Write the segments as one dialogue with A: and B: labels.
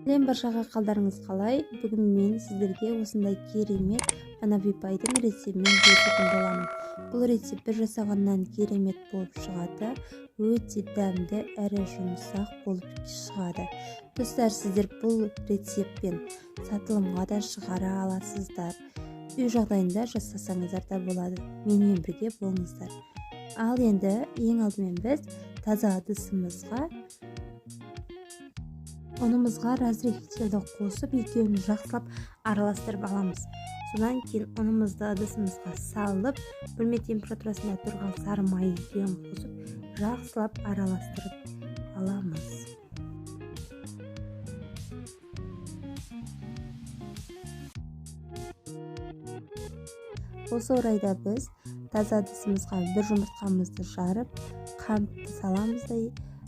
A: Сәлем баршаға, қалдарыңыз қалай? Бүгін мен сіздерге осындай керемет банаби пайдың рецептімен бөлісетін боламын. Бұл рецепт бір жасағаннан керемет болып шығады, өте дәмді әрі жұмсақ болып шығады. Достар, сіздер бұл рецептпен сатылымға да шығара аласыздар. Үй жағдайында жасасаңыздар да болады. Менімен бірге болыңыздар. Ал енді ең алдымен біз таза ыдысымызға ұнымызға разрыхлительді қосып, екеуін жақсылап араластырып аламыз. Содан кейін ұнымызды ыдысымызға салып, бөлме температурасында тұрған сары май екеуін қосып, жақсылап араластырып аламыз. Осы орайда біз таза ыдысымызға бір жұмыртқамызды жарып, қантты саламыз да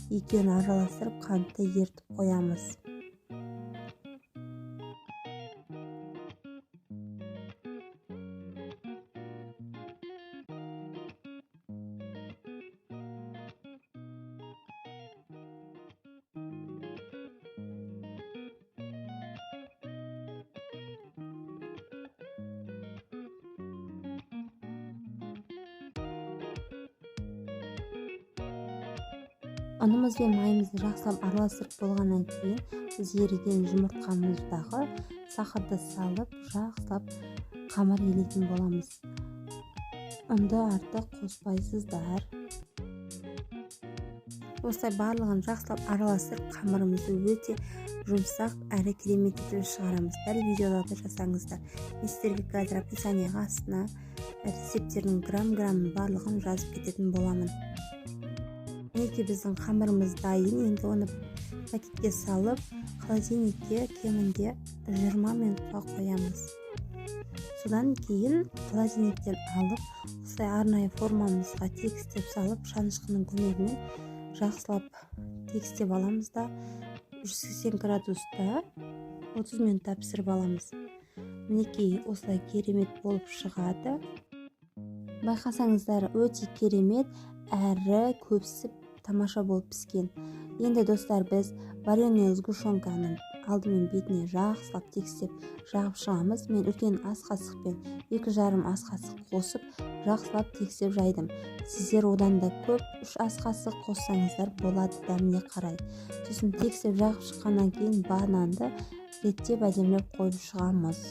A: екеуін араластырып, қантты ерітіп қоямыз. Ұнымыз бен майымызды жақсылап араластырып болғаннан кейін біз еріген жұмыртқамыздағы сахарды салып, жақсылап қамыр илейтін боламыз. Ұнды артық қоспайсыздар. Осылай барлығын жақсылап араластырып, қамырымызды өте жұмсақ әрі керемет етіп шығарамыз. Дәл видеода жасаңыздар. Мен сіздерге қазір описанияға астына рецепттердің грамм-граммын барлығын жазып кететін боламын. Мінекей біздің қамырымыз дайын. Енді оны пакетке салып, холодильникке кемінде 20 минутқа қоямыз. Содан кейін холодильниктен алып, осылай арнайы формамызға тегістеп салып, шанышқының көмегімен жақсылап тегістеп аламыз да 180 градуста 30 минутта пісіріп аламыз. Мінекей осылай керемет болып шығады. Байқасаңыздар, өте керемет әрі көпсіп тамаша болып піскен. Енді достар, біз вареный сгущенканы алдымен бетіне жақсылап тегістеп жағып шығамыз. Мен үлкен ас қасықпен 2,5 ас қасық қосып жақсылап тегістеп жайдым. Сіздер одан да көп 3 ас қасық қоссаңыздар болады, дәміне қарай. Сосын тегістеп жағып шыққаннан кейін бананды реттеп әдемілеп қойып шығамыз.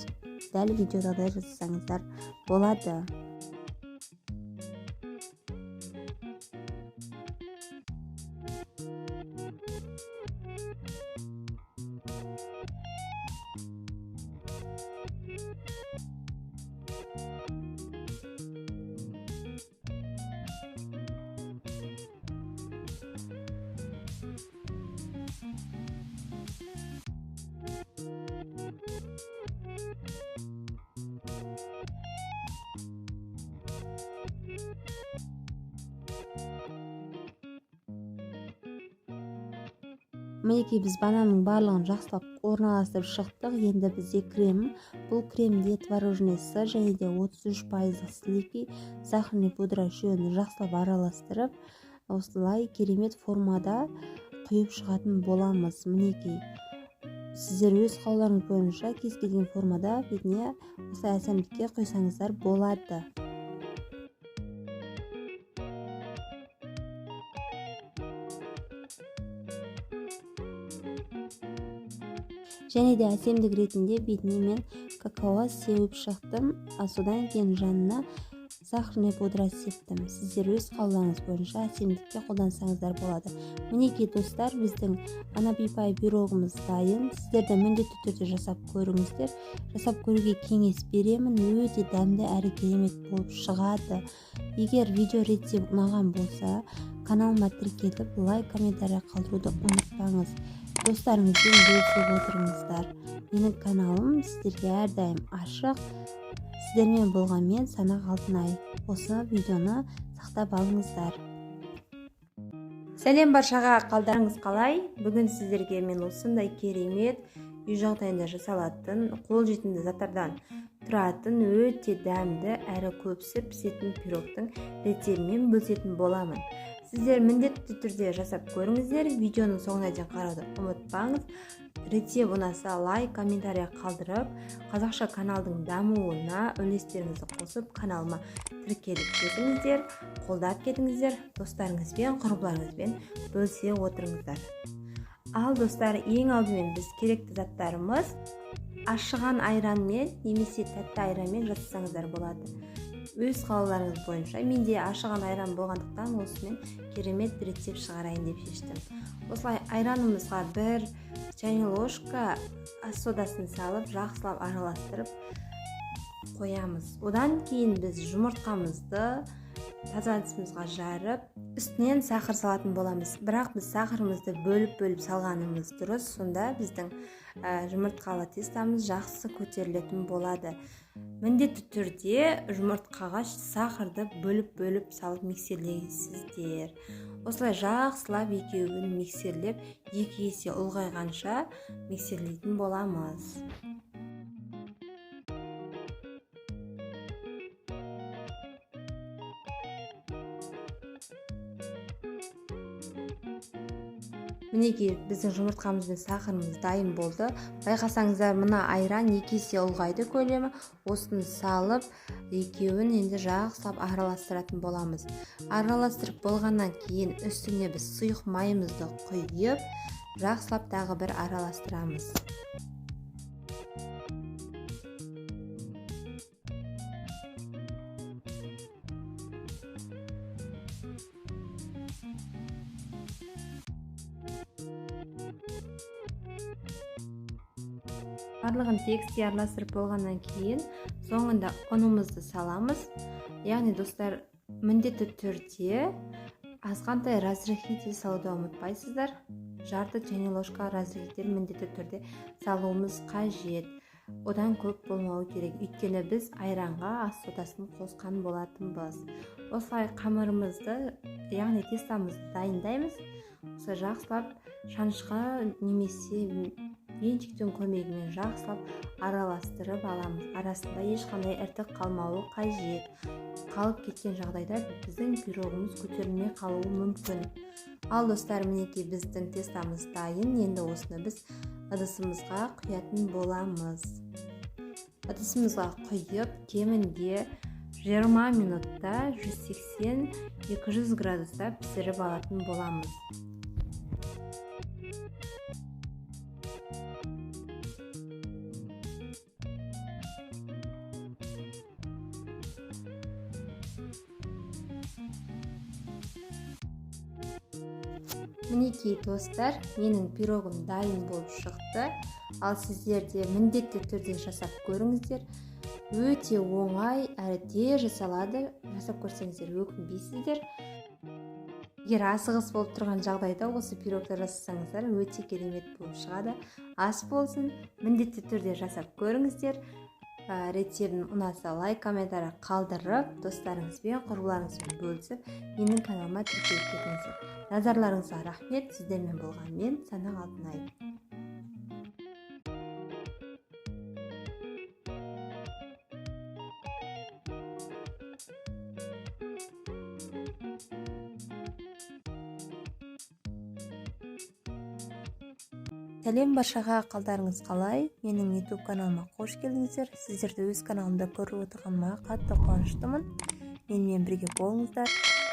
A: Дәл видеодағыдай жасасаңыздар болады. Мінекей біз бананның барлығын жақсылап орналастырып шықтық. Енді бізде крем. Бұл кремде творожный сыр және де 33% сливки, сахарный пудра үшеуін жақсылап араластырып, осылай керемет формада құйып шығатын боламыз. Мінекей сіздер өз қалауларыңыз бойынша кез келген формада бетіне осылай әсемдікке құйсаңыздар болады. Және де әсемдік ретінде бетіне мен какао сеуіп шықтым, содан кейін жанына сахарный пудра септім. Сіздер өз қалауларыңыз бойынша әсемдікке қолдансаңыздар болады. Мінекей достар, біздің банаби пай пирогымыз дайын. Сіздер де міндетті түрде жасап көріңіздер. Жасап көруге кеңес беремін. Өте дәмді әрі керемет болып шығады. Егер видео рецепт ұнаған болса, каналыма тіркеліп, лайк, комментарий қалдыруды ұмытпаңыз. Достарыңызбен бөлісіп отырыңыздар. Менің каналым сіздерге әрдайым ашық. Сіздермен болған мен Санақ Алтынай. Осы видеоны сақтап алыңыздар. Сәлем баршаға, қалдарыңыз қалай? Бүгін сіздерге мен осындай керемет үй жағдайында жасалатын, қолжетімді заттардан тұратын өте дәмді әрі көпсіп пісетін пирогтың рецептімен бөлісетін боламын. Сіздер міндетті түрде жасап көріңіздер. Видеоның соңына дейін қарауды ұмытпаңыз. Рецепт ұнаса лайк, комментарий қалдырып, қазақша каналдың дамуына үлестеріңізді қосып, каналыма тіркеліп кетіңіздер, қолдап кетіңіздер, достарыңызбен, құрбыларыңызбен бөлісе отырыңыздар. Ал достар, ең алдымен біз керекті заттарымыз ашыған айранмен немесе тәтті айранмен жасасаңыздар болады. Өз қалауларыңыз бойынша. Менде ашыған айран болғандықтан осымен керемет рецепт шығарайын деп шештім. Осылай айранымызға бір чайный ложка ас содасын салып, жақсылап араластырып қоямыз. Одан кейін біз жұмыртқамызды таза ыдысымызға жарып, үстінен сахар салатын боламыз. Бірақ біз сахарымызды бөліп-бөліп салғанымыз дұрыс, сонда біздің жұмыртқалы тестамыз жақсы көтерілетін болады. Міндетті түрде жұмыртқаға сахарды бөліп-бөліп салып миксерлейсіздер. Осылай жақсылап екеуін миксерлеп, екі есе ұлғайғанша миксерлейтін боламыз. Мінекей біздің жұмыртқамыз бен сахарымыз дайын болды. Байқасаңыздар, мына айран екі есе ұлғайды көлемі. Осыны салып, екеуін енді жақсылап араластыратын боламыз. Араластырып болғаннан кейін үстіне біз сұйық майымызды құйып, жақсылап тағы бір араластырамыз. Барлығын тегістей араластырып болғаннан кейін соңында ұнымызды саламыз. Яғни достар, міндетті түрде азғантай разрыхлитель салуды ұмытпайсыздар. Жарты чайный ложка разрыхлитель міндетті түрде салуымыз қажет. Одан көп болмауы керек, өйткені біз айранға ас содасын қосқан болатынбыз. Осылай қамырымызды, яғни тестамызды дайындаймыз. Осылай жақсылап шанышқы немесе венчиктің көмегімен жақсылап араластырып аламыз. Арасында ешқандай іртік қалмауы қажет. Қалып кеткен жағдайда біздің пирогымыз көтерілмей қалуы мүмкін. Ал достар, мінекей біздің тестамыз дайын. Енді осыны біз ыдысымызға құятын боламыз. Ыдысымызға құйып, кемінде 20 минутта 180-200 градуста пісіріп алатын боламыз. Мінекей достар, менің пирогым дайын болып шықты. Ал сіздер де міндетті түрде жасап көріңіздер. Өте оңай, әрі тез жасалады. Жасап көрсеңіздер өкінбейсіздер. Егер асығыс болып тұрған жағдайда осы пирогты жасасаңыздар өте керемет болып шығады. Ас болсын, міндетті түрде жасап көріңіздер. Рецептім ұнаса лайк, комментарий қалдырып, достарыңызбен, құрбыларыңызбен бөлісіп, менің каналыма тіркеліп кетіңіздер. Назарларыңызға рахмет. Сіздермен болған мен, Санақ Алтынай. Сәлем баршаға, қалдарыңыз қалай? Менің YouTube каналыма қош келдіңіздер. Сіздерді өз каналымда көріп отырғаныма қатты қуаныштымын. Менімен бірге болыңыздар.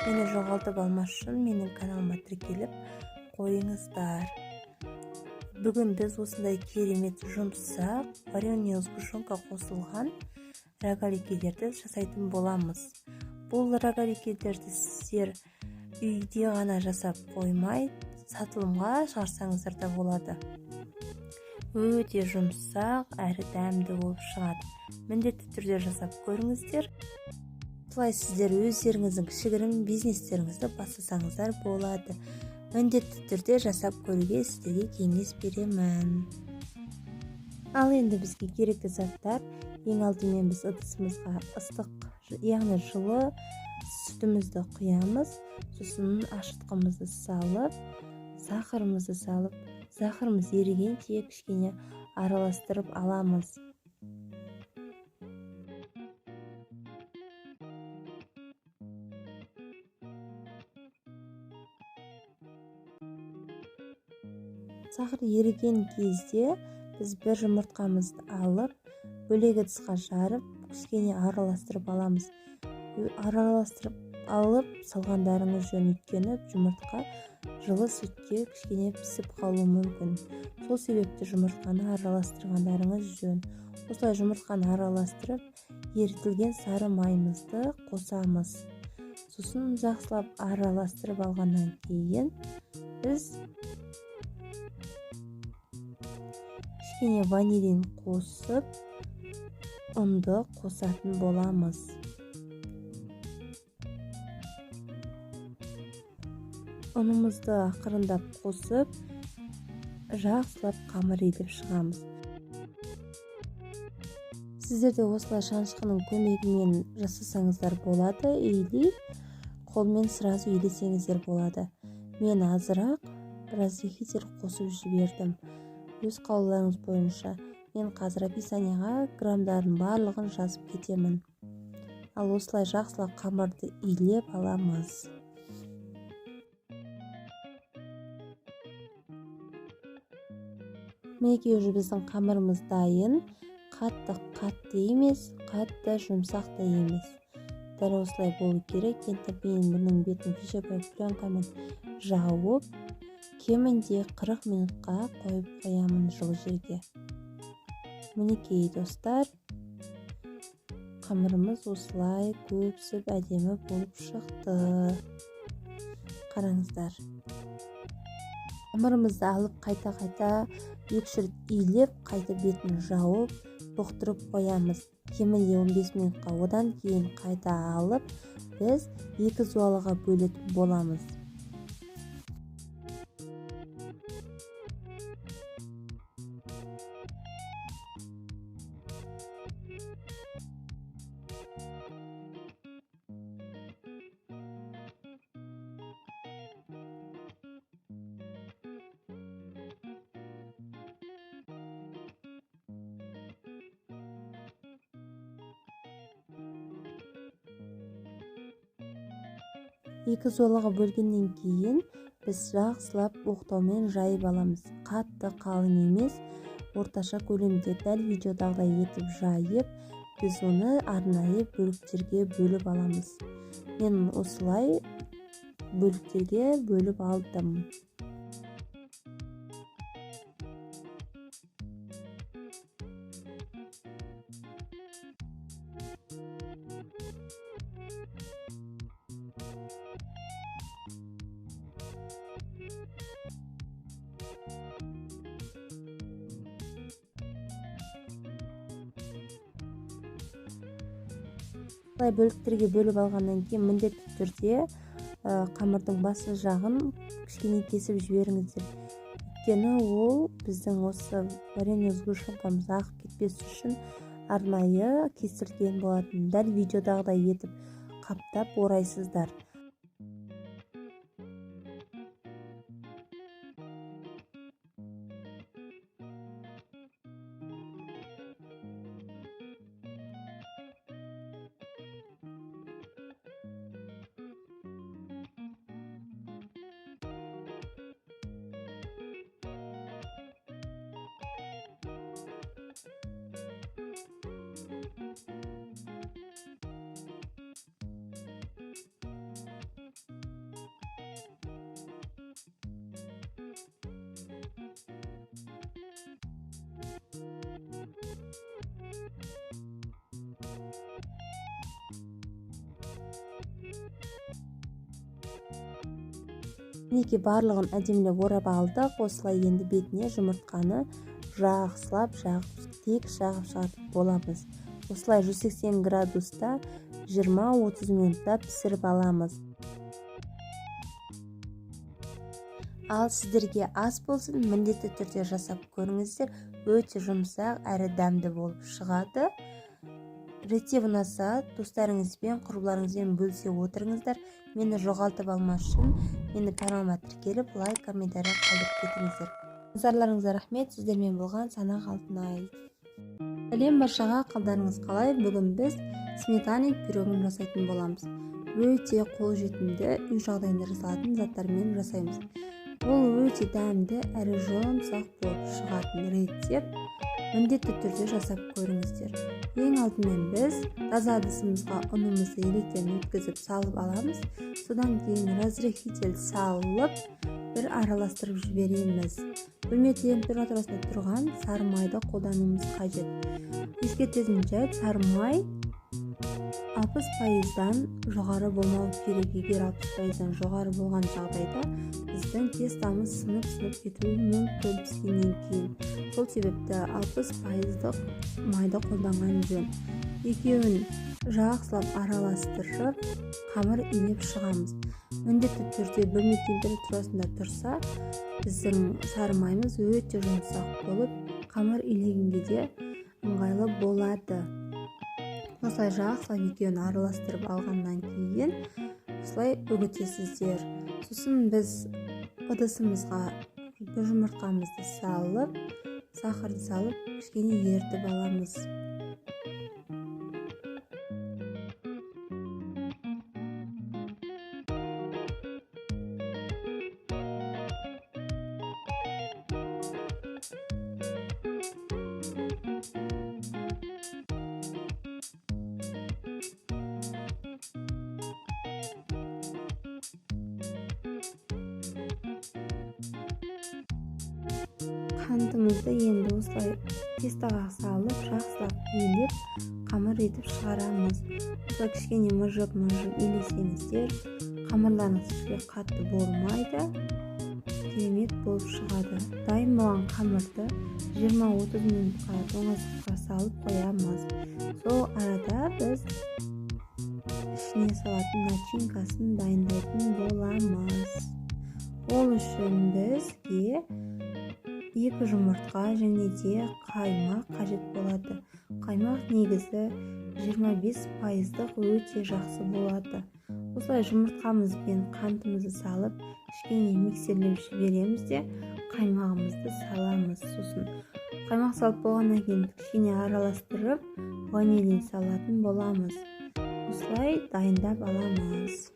A: Мені жоғалтып алмас үшін менің каналыма тіркеліп қойыңыздар. Бүгін біз осындай керемет жұмсақ вареный сгущенка қосылған рогаликелерді жасайтын боламыз. Бұл рогаликелерді сіздер үйде ғана жасап қоймай, сатылымға шығарсаңыздар да болады. Өте жұмсақ әрі дәмді болып шығады. Міндетті түрде жасап көріңіздер. Осылай сіздер өздеріңіздің кішігірім бизнестеріңізді бастасаңыздар болады. Міндетті түрде жасап көруге сіздерге кеңес беремін. Ал енді бізге керекті заттар. Ең алдымен біз ыдысымызға ыстық, яғни жылы сүтімізді құямыз. Сосын ашытқымызды салып, сахарымызды салып, сахарымыз ерігенше кішкене араластырып аламыз. Сахар еріген кезде біз бір жұмыртқамызды алып, бөлек ыдысқа жарып, кішкене араластырып аламыз. Араластырып алып салғандарыңыз жөн, өйткені жұмыртқа жылы сүтке кішкене пісіп қалуы мүмкін. Сол себепті жұмыртқаны араластырғандарыңыз жөн. Осылай жұмыртқаны араластырып, ерітілген сары майымызды қосамыз. Сосын жақсылап араластырып алғаннан кейін біз кішкене ванилин қосып, ұнды қосатын боламыз. Ұнымызды ақырындап қосып, жақсылап қамыр илеп шығамыз. Сіздер де осылай шанышқының көмегімен жасасаңыздар болады, или қолмен сразу илесеңіздер болады. Мен азырақ разрыхитель қосып жібердім. Өз қалауларыңыз бойынша. Мен қазір описанияға грамдарын барлығын жазып кетемін. Ал осылай жақсылап қамырды илеп аламыз. Мінекей, уже біздің қамырымыз дайын. Қатты қатты емес, қатты жұмсақ та емес. Дәл осылай болу керек. Енді мен бұның бетін пищевой пленкамен жауып, кемінде 40 минутқа қойып қоямын жылы жерге. Мінекей, достар, қамырымыз осылай көпсіп әдемі болып шықты. Қараңыздар. Қамырымызды алып қайта-қайта 2 рет илеп, қайта бетін жауып, бұқтырып қоямыз. Кемінде 15 минутқа. Одан кейін қайта алып, біз 2 зуалаға бөлетін боламыз. Екі зуалаға бөлгеннен кейін біз жақсылап оқтаумен жайып аламыз. Қатты қалың емес, орташа көлемде дәл видеодағыдай етіп жайып, біз оны арнайы бөліктерге бөліп аламыз. Мен осылай бөліктерге бөліп алдым. Бөліктерге бөліп алғаннан кейін міндетті түрде қамырдың басы жағын кішкене кесіп жіберіңіздер. Өйткені ол біздің осы варенье сгущенкамыз ағып кетпес үшін арнайы кесілген болатын. Дәл видеодағыдай етіп қаптап орайсыздар. Мінекей, барлығын әдемілеп орап алдық. Осылай енді бетіне жұмыртқаны жақсылап жағып, тек жағып шығарып боламыз. Осылай 180 градуста 20-30 минутта пісіріп аламыз. Ал сіздерге ас болсын, міндетті түрде жасап көріңіздер. Өте жұмсақ әрі дәмді болып шығады. Рецепт ұнаса, достарыңызбен, құрбыларыңызбен бөлісе отырыңыздар. Мені жоғалтып алмас үшін мені каналыма тіркеліп, лайк, комментарий қалдырып кетіңіздер. Назарларыңызға рахмет. Сіздермен болған Санақ Алтынай. Сәлем баршаға, қалдарыңыз қалай? Бүгін біз сметанник пирогын жасайтын боламыз. Өте қолжетімді, үй жағдайында жасалатын заттармен жасаймыз. Ол өте дәмді әрі жұмсақ болып шығатын рецепт. Міндетті түрде жасап көріңіздер. Ең алдымен біз таза ыдысымызға ұнымызды електен өткізіп салып аламыз. Содан кейін разрыхитель салып бір араластырып жібереміз. Бөлме температурасында тұрған сары майды қолдануымыз қажет. Ескертетін жайт, сары май 60%-дан жоғары болмау керек. Егер 60%-дан жоғары болған жағдайда біздің тестамыз сынып кетуі мүмкін піскеннен кейін. Сол себепті 60%-лық майды қолданған жөн. Екеуін жақсылап араластырып, қамыр илеп шығамыз. Міндетті түрде бөлме температурасында тұрса, біздің сары майымыз өте жұмсақ болып, қамыр илегенге де ыңғайлы болады. Осылай жақсылап екеуін араластырып алғаннан кейін осылай үгітесіздер. Сосын біз ыдысымызға бір жұмыртқамызды салып, сахарды салып, кішкене ерітіп аламыз. Қантымызды енді осылай тестаға салып, жақсылап илеп, қамыр етіп шығарамыз. Осылай кішкене мыжып илесеңіздер, қамырларыңыз кішкене қатты болмайды, керемет болып шығады. Дайын болған қамырды 20-30 минутқа тоңазытқышқа салып қоямыз. Сол арада біз ішіне салатын начинкасын дайындайтын боламыз. Ол үшін бізге 2 жұмыртқа және де қаймақ қажет болады. Қаймақ негізі 25%-лық өте жақсы болады. Осылай жұмыртқамыз бен қантымызды салып, кішкене миксерлеп жібереміз де қаймағымызды саламыз. Сосын қаймақ салып болғаннан кейін кішкене араластырып, ванилин салатын боламыз. Осылай дайындап аламыз.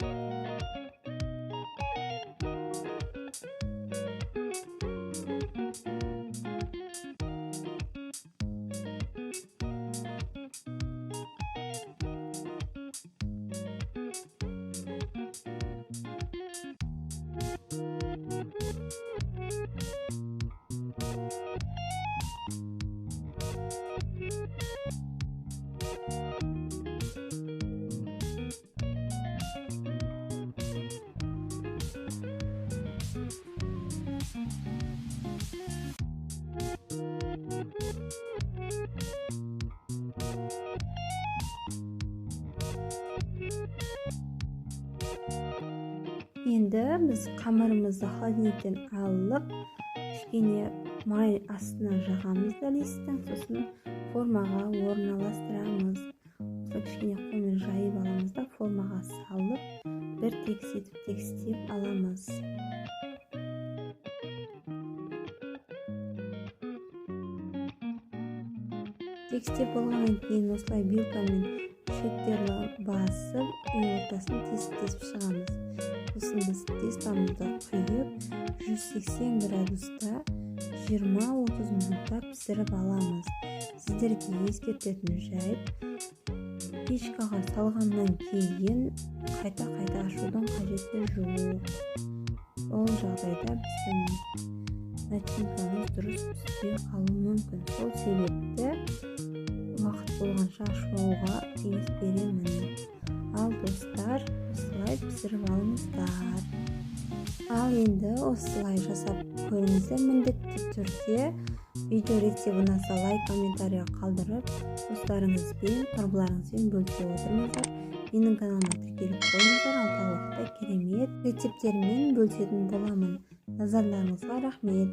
A: Енді біз қамырымызды холодильниктен алып, кішкене май астына жағамыз да листтің, сосын формаға орналастырамыз. Осылай кішкене қолмен жайып аламыз да формаға салып, бір тегіс етіп тегістеп аламыз. Тегістеп болғаннан кейін осылай вилкамен шеттерін басып, үй ортасын тесіп-тесіп шығамыз. Сосын біз тестамызды құйып, 180 градуста 20-30 минутта пісіріп аламыз. Сіздерге ескертетін жайт, печкаға салғаннан кейін қайта-қайта ашудың қажеті жоқ. Ол жағдайда біздің начинкамыз дұрыс піспей қалуы мүмкін. Сол себепті уақыт болғанша ашпауға кеңес беремін. Ал достар, осылай пісіріп алыңыздар. Ал енді осылай жасап көріңіздер. Міндетті түрде видео рецепті ұнаса лайк, комментарий қалдырып, достарыңызбен, құрбыларыңызбен бөлісе отырыңыздар. Менің каналыма тіркеліп қойыңыздар. Алдағы уақытта керемет рецепттермен бөлісетін боламын. Назарларыңызға рахмет.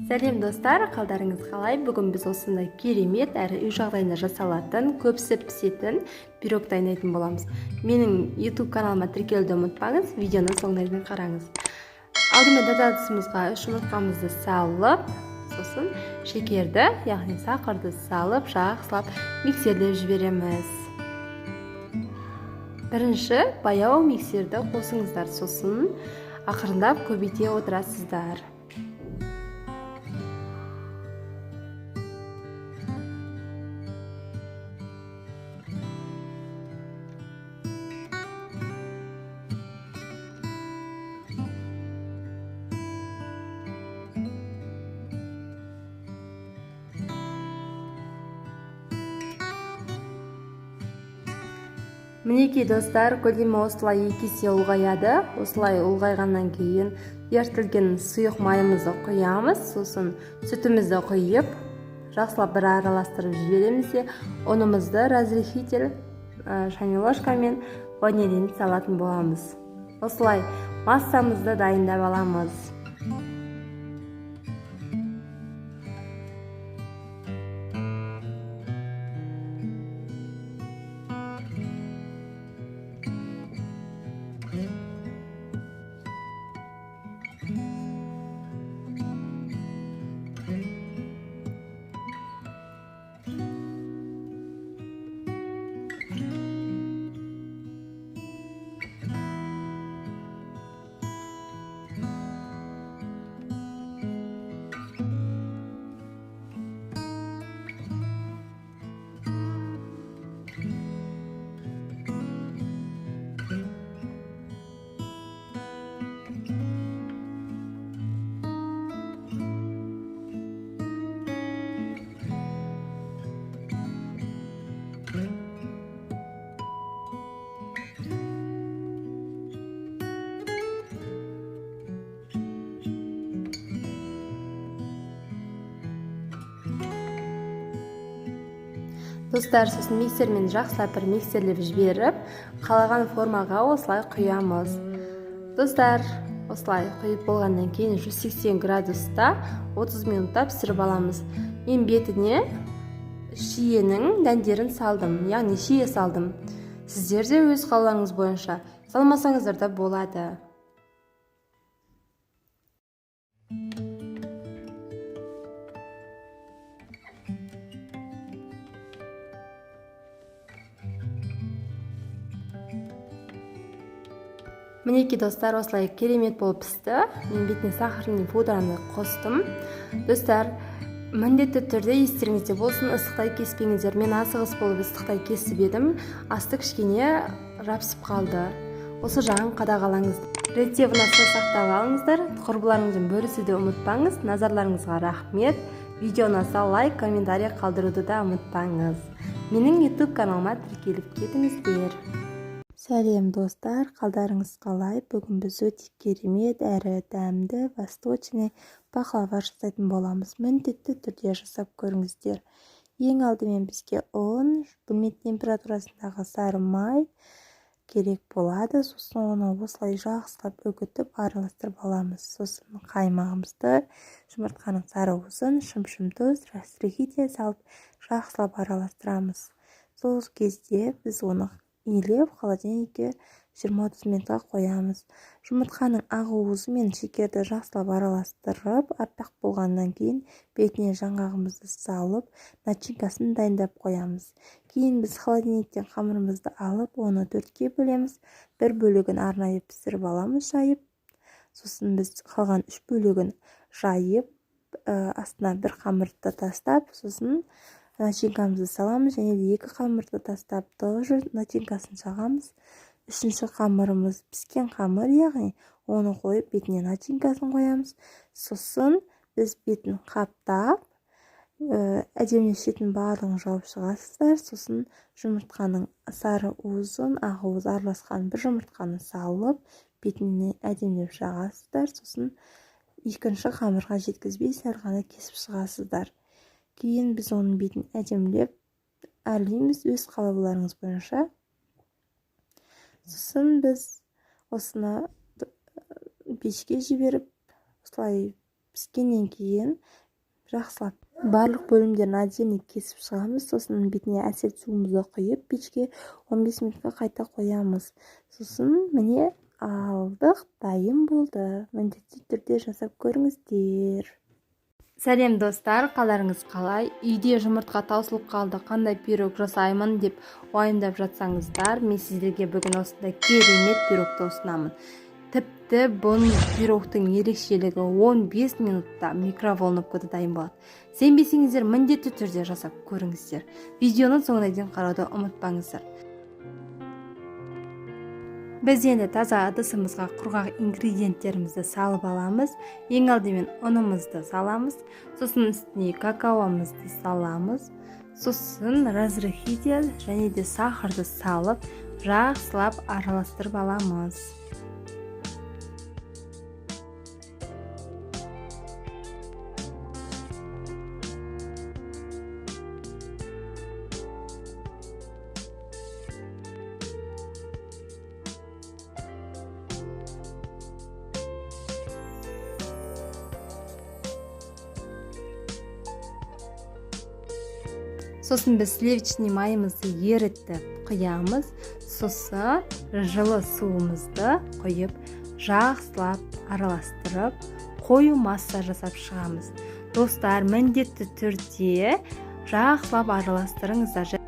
B: Сәлем достар, қалдарыңыз қалай? Бүгін біз осындай керемет әрі үй жағдайында жасалатын, көпсіп пісетін пирог дайындайтын боламыз. Менің YouTube каналыма тіркелуді ұмытпаңыз, видеоны соңына дейін қараңыз. Алдымен таза ыдысымызға 3 жұмыртқамызды салып, сосын шекерді, яғни сахарды салып, жақсылап миксерлеп жібереміз. Бірінші баяу миксерді қосыңыздар, сосын Ақырындап көбейте отырасыздар. Мінекей достар, көлемі осылай 2 есе ұлғаяды. Осылай ұлғайғаннан кейін ерітілген сұйық майымызды құямыз, сосын сүтімізді құйып, жақсылап бір араластырып жібереміз де, ұнымызды разрыхитель, шайный ложкамен ванилин салатын боламыз. Осылай массамызды дайындап аламыз. Достар, сосын миксермен жақсылап бір миксерлеп жіберіп, қалаған формаға осылай құямыз. Достар, осылай құйып болғаннан кейін 180 градуста 30 минутта пісіріп аламыз. Мен бетіне шиенің дәндерін салдым, яғни шие салдым. Сіздер де өз қалауыңыз бойынша салмасаңыздар да болады. Мінекей достар, осылай керемет болып пісті. Мен бетіне сахарный пудраны қостым. Достар, міндетті түрде естеріңізде болсын, ыстықтай кеспеңіздер. Мен асығыс болып ыстықтай кесіп едім, асты кішкене жабысып қалды. Осы жағын қадағалаңыз. Ретте ұнаса сақтап алыңыздар, құрбыларыңызбен бөлісуді ұмытпаңыз. Назарларыңызға рахмет. Видео ұнаса лайк, комментарий қалдыруды да ұмытпаңыз. Менің YouTube каналыма тіркеліп кетіңіздер.
A: Сәлем достар, қалдарыңыз қалай? Бүгін біз өте керемет әрі дәмді восточный пахлава жасайтын боламыз. Міндетті түрде жасап көріңіздер. Ең алдымен бізге ұн, бөлме температурасындағы сары май керек болады. Сосын оны осылай жақсылап үгітіп араластырып аламыз. Сосын қаймағымызды, жұмыртқаның сары уызын, шымшым тұз, разрыхитель салып жақсылап араластырамыз. Сол кезде біз оны илеп холодильникке 20-30 минутқа қоямыз. Жұмыртқаның ақ уызы мен шекерді жақсылап араластырып, аппақ болғаннан кейін бетіне жаңғағымызды салып, начинкасын дайындап қоямыз. Кейін біз холодильниктен қамырымызды алып, оны 4-ке бөлеміз. Бір бөлігін арнайы пісіріп аламыз, жайып. Сосын біз қалған 3 бөлігін жайып, астына бір қамырды тастап, сосын начинкамызды саламыз және де 2 қамырды тастап тоже начинкасын жағамыз. Үшінші қамырымыз піскен қамыр, яғни оны қойып бетіне начинкасын қоямыз. Сосын біз бетін қаптап, әдемілеп шетін барлығын жауып шығасыздар. Сосын жұмыртқаның сары уызын, ақ уыз араласқан бір жұмыртқаны салып, бетіне әдемілеп жағасыздар. Сосын екінші қамырға жеткізбей сәл ғана кесіп шығасыздар. Кейін біз оның бетін әдемілеп әрлейміз өз қалауларыңыз бойынша. Сосын біз осыны пешке жіберіп, осылай піскеннен кейін жақсылап барлық бөлімдерін отдельно кесіп шығамыз. Сосын бетіне әсет суымызды құйып, пешке 15 минутқа қайта қоямыз. Сосын міне алдық, дайын болды. Міндетті түрде жасап көріңіздер.
B: Сәлем достар, қаларыңыз қалай? Үйде жұмыртқа таусылып қалды, қандай пирог жасаймын деп уайымдап жатсаңыздар, мен сіздерге бүгін осындай керемет пирогты ұсынамын. Тіпті Тіпті бұл пирогтың ерекшелігі 15 минутта микроволновкада дайын болады. Сенбесеңіздер, міндетті түрде жасап көріңіздер. Видеоның соңына дейін қарауды ұмытпаңыздар. Біз енді таза ыдысымызға құрғақ ингредиенттерімізді салып аламыз. Ең алдымен ұнымызды саламыз, сосын үстіне какаомызды саламыз, сосын разрыхитель және де сахарды салып, жақсылап араластырып аламыз. Сосын біз сливочный майымызды ерітіп құямыз, сосын жылы суымызды құйып, жақсылап араластырып, қою масса жасап шығамыз. Достар, міндетті түрде жақсылап араластырыңыздар.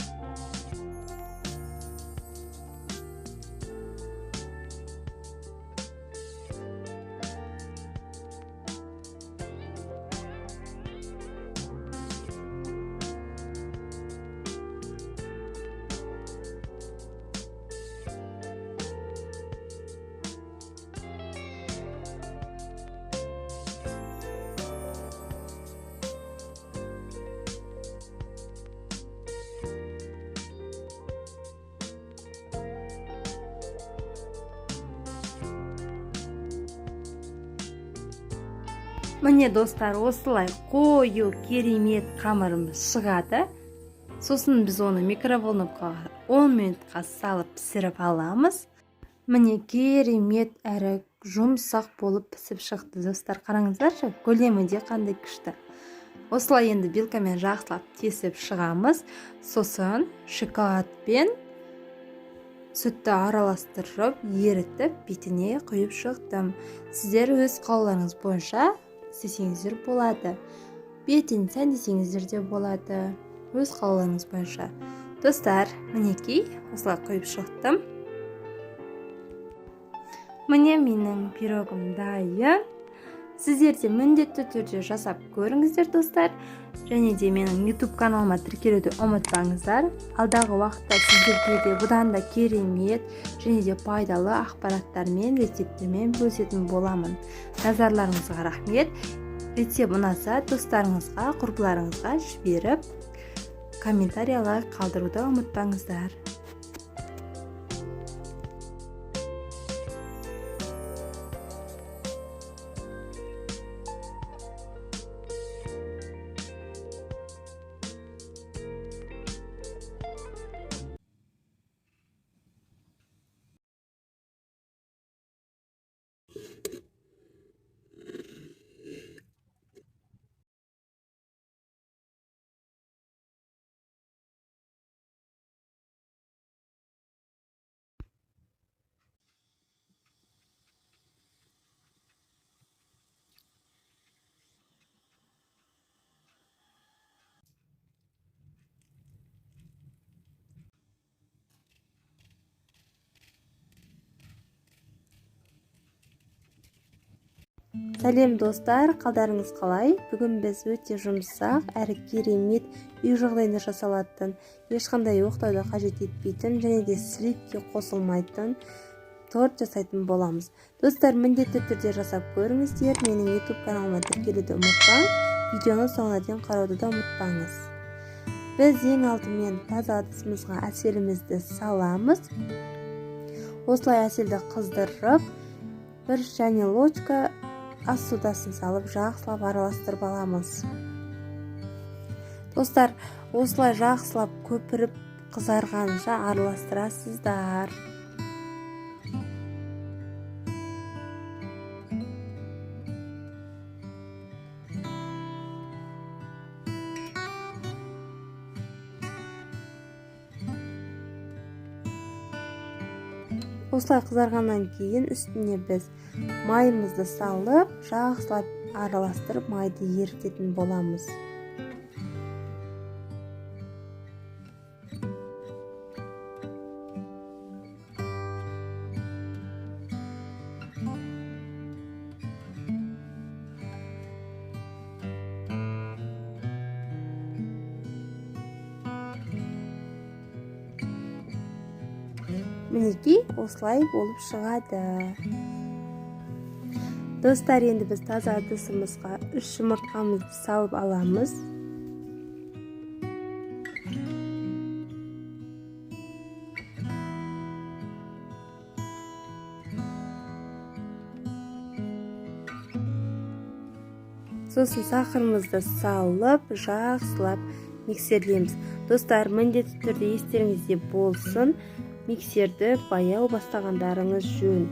B: Міне достар, осылай қою керемет қамырымыз шығады. Сосын біз оны микроволновкаға 10 минутқа салып пісіріп аламыз. Міне керемет әрі жұмсақ болып пісіп шықты достар. Қараңыздаршы, көлемі де қандай күшті. Осылай енді вилкамен жақсылап тесіп шығамыз. Сосын шоколадпен сүтті араластырып, ерітіп, бетіне құйып шықтым. Сіздер өз қалауларыңыз бойынша істесеңіздер болады. Бетін сәндесеңіздер де болады. Өз қалауларыңыз бойынша. Достар, мінекей осылай құйып шықтым. Міне менің пирогым дайын. Сіздер де міндетті түрде жасап көріңіздер, достар. Және де менің YouTube каналыма тіркелуді ұмытпаңыздар. Алдағы уақытта сіздерге де бұдан да керемет және де пайдалы ақпараттармен, рецепттермен бөлісетін боламын. Назарларыңызға рахмет. Рецепт ұнаса, достарыңызға, құрбыларыңызға жіберіп, комментариялар қалдыруды ұмытпаңыздар. Сәлем достар, қалдарыңыз қалай? Бүгін біз өте жұмсақ, әрі керемет үй жағдайында жасалатын, ешқандай оқтауды қажет етпейтін және де сливке қосылмайтын торт жасайтын боламыз. Достар, міндетті түрде жасап көріңіздер. Менің YouTube каналыма тіркелуді ұмытпаң, видеоны соңына дейін қарауды да ұмытпаңыз. Біз ең алдымен таза ыдысымызға әселімізді саламыз. Осылай әселді қыздырып, бір және ложка ас содасын салып, жақсылап араластырып аламыз. Достар, осылай жақсылап көпіріп қызарғанша араластырасыздар. Осылай қызарғаннан кейін үстіне біз майымызды салып, жақсылап араластырып, майды ерітетін боламыз.
A: Мінекей осылай болып шығады. Достар, енді біз таза ыдысымызға 3 жұмыртқамызды салып аламыз. Сосын сахарымызды салып, жақсылап миксерлейміз. Достар, міндетті түрде естеріңізде болсын, миксерді баяу бастағандарыңыз жөн.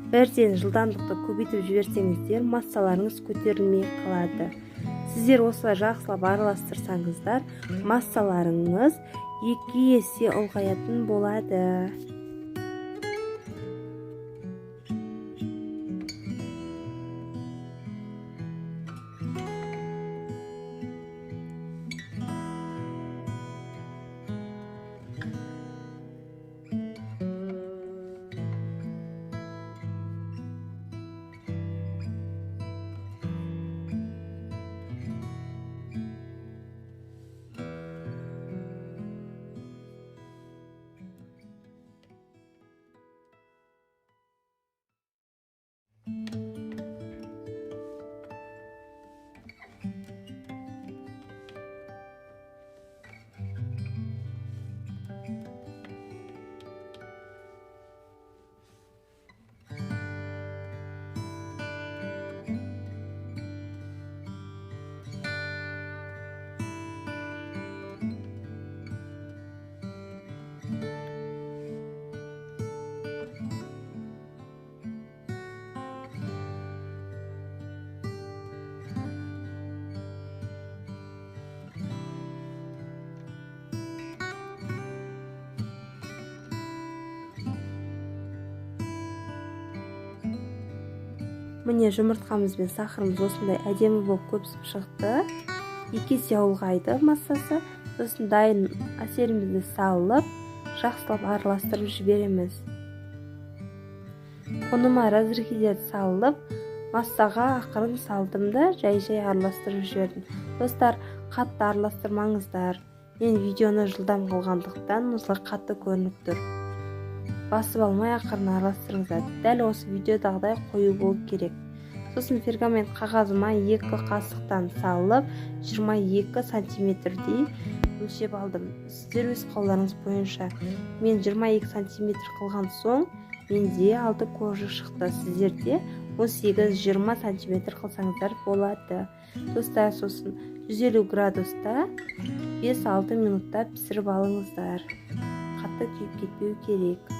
A: Бірден жылдамдықты көбейтіп жіберсеңіздер, массаларыңыз көтерілмей қалады. Сіздер осылай жақсылап араластырсаңыздар, массаларыңыз 2 есе ұлғаятын болады. Міне жұмыртқамыз бен сахарымыз осындай әдемі болып көпсіп шықты. 2 есе ұлғайды массасы. Сосын дайын әсерімізді салып, жақсылап араластырып жібереміз. Ұныма разрыхитель салып, массаға ақырын салдым да жай-жай араластырып жібердім. Достар, қатты араластырмаңыздар. Мен видеоны жылдам қылғандықтан осылай қатты көрініп тұр. Басып алмай ақырын араластырыңыздар. Дәл осы видеодағыдай қою болу керек. Сосын пергамент қағазыма 2 қасықтан салып, 22 сантиметрдей өлшеп алдым. Сіздер өз қалауларыңыз бойынша. Мен 22 сантиметр қылған соң менде 6 коржик шықты. Сіздерде 18-20 сантиметр қылсаңыздар болады. Достар, сосын 150 градуста 5-6 минутта пісіріп алыңыздар. Қатты күйіп кетпеу керек.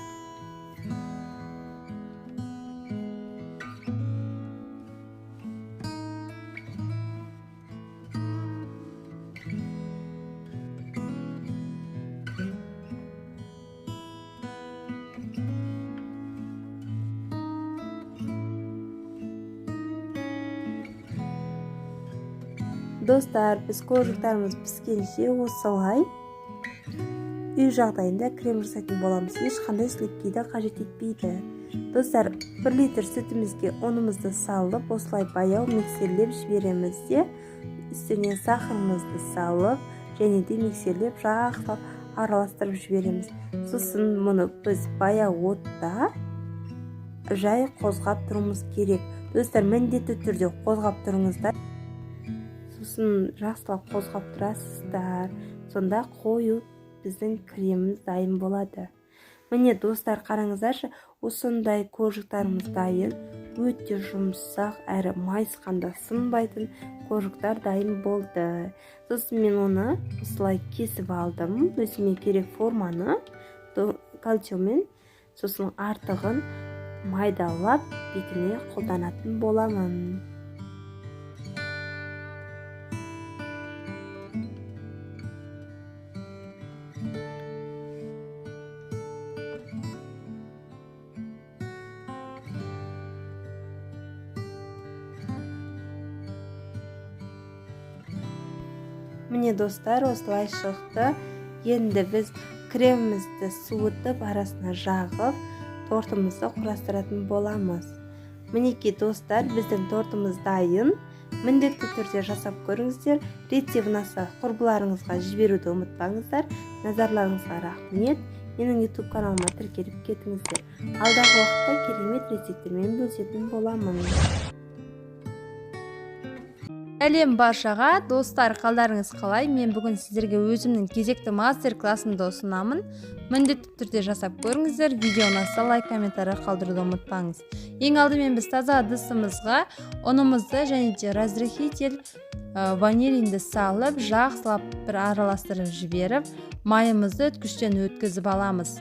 A: Достар, біз коржиктарымыз піскенше осылай үй жағдайында крем жасайтын боламыз. Ешқандай сілекейді қажет етпейді. Достар, 1 литр сүтімізге ұнымызды салып, осылай баяу миксерлеп жібереміз де, үстіне сахарымызды салып, және де миксерлеп жақсылап араластырып жібереміз. Сосын мұны біз баяу отта жай қозғап тұруымыз керек. Достар, міндетті түрде қозғап тұрыңыздар. Сосын жақсылап қозғап тұрасыздар. Сонда қою біздің креміміз дайын болады. Міне достар, қараңыздаршы, осындай коржиктарымыз дайын. Өте жұмсақ әрі майысқанда сынбайтын коржиктар дайын болды. Сосын мен оны осылай кесіп алдым. Өзіме керек форманы кольцомен, сосын артығын майдалап бетіне қолданатын боламын. Міне достар, осылай шықты. Енді біз кремімізді суытып, арасына жағып, тортымызды құрастыратын боламыз. Мінекей достар, біздің тортымыз дайын. Міндетті түрде жасап көріңіздер. Рецепт ұнаса құрбыларыңызға жіберуді ұмытпаңыздар. Назарларыңызға рахмет. Менің YouTube каналыма тіркеліп кетіңіздер. Алдағы уақытта керемет рецепттермен бөлісетін боламын.
B: Сәлем баршаға, достар, қалдарыңыз қалай? Мен бүгін сіздерге өзімнің кезекті мастер-классымды ұсынамын. Міндетті түрде жасап көріңіздер. Видео ұнаса лайк, комментарий қалдыруды ұмытпаңыз. Ең алдымен біз таза ыдысымызға ұнымызды және де разрыхитель, ванилинді салып, жақсылап бір араластырып жіберіп, майымызды үткіштен өткізіп аламыз.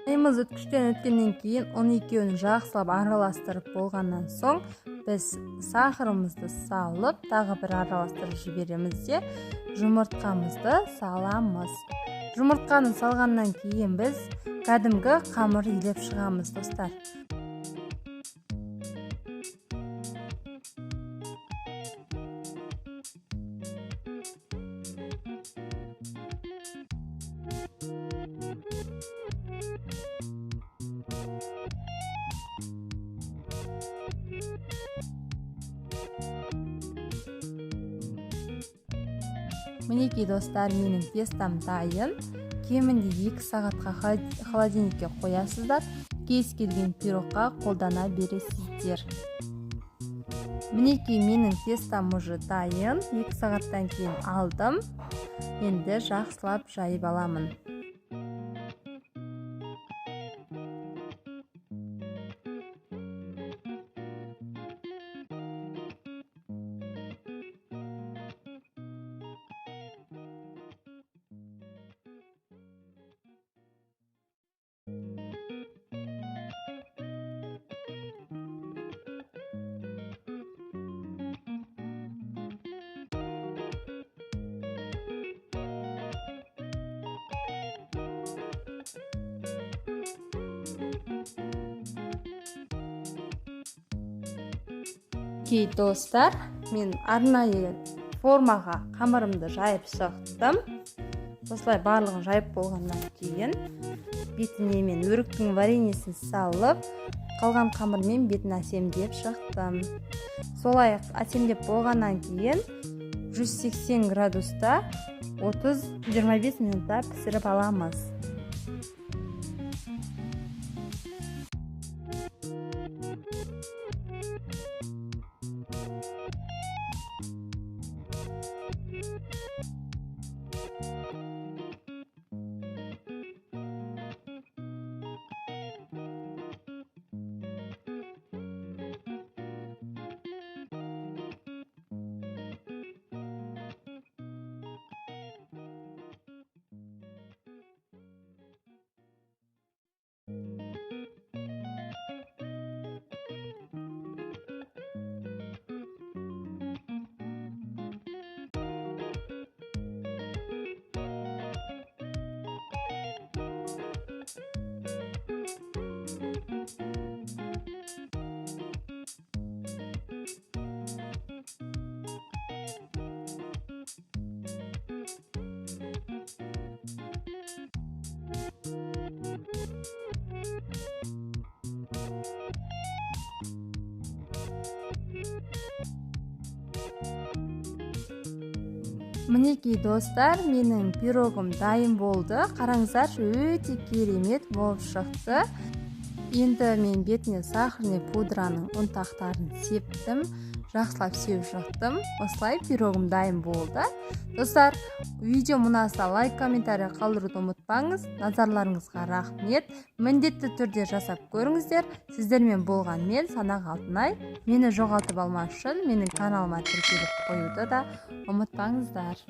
B: Майымыз үткіштен өткеннен кейін ұн екеуін жақсылап араластырып болғаннан соң біз сахарымызды салып, тағы бір араластырып жібереміз де жұмыртқамызды саламыз. Жұмыртқаны салғаннан кейін біз кәдімгі қамыр илеп шығамыз, достар. Мінекей, достар, менің тестам дайын. Кемінде 2 сағатқа холодильникке қоясыздар. Кез келген пирогқа қолдана бересіздер. Мінекей, менің тестам уже дайын. 2 сағаттан кейін алдым. Енді жақсылап жайып аламын. Достар, мен арнайы формаға қамырымды жайып шықтым. Осылай барлығын жайып болғаннан кейін бетіне мен өріктің вареньесін салып, қалған қамырмен бетін әсемдеп шықтым. Солай әсемдеп болғаннан кейін 180 градуста 30-25 минутта пісіріп аламыз. Мінекей, достар, менің пирогым дайын болды. Қараңыздаршы, өте керемет болып шықты. Енді мен бетіне сахарный пудраның ұнтақтарын септім, жақсылап сеуіп шықтым. Осылай пирогым дайын болды. Достар, видео ұнаса, лайк, комментарий қалдыруды ұмытпаңыз. Назарларыңызға рахмет. Міндетті түрде жасап көріңіздер. Сіздермен болған мен, Санақ Алтынай. Мені жоғалтып алмас үшін менің каналыма тіркеліп қоюды да ұмытпаңыздар.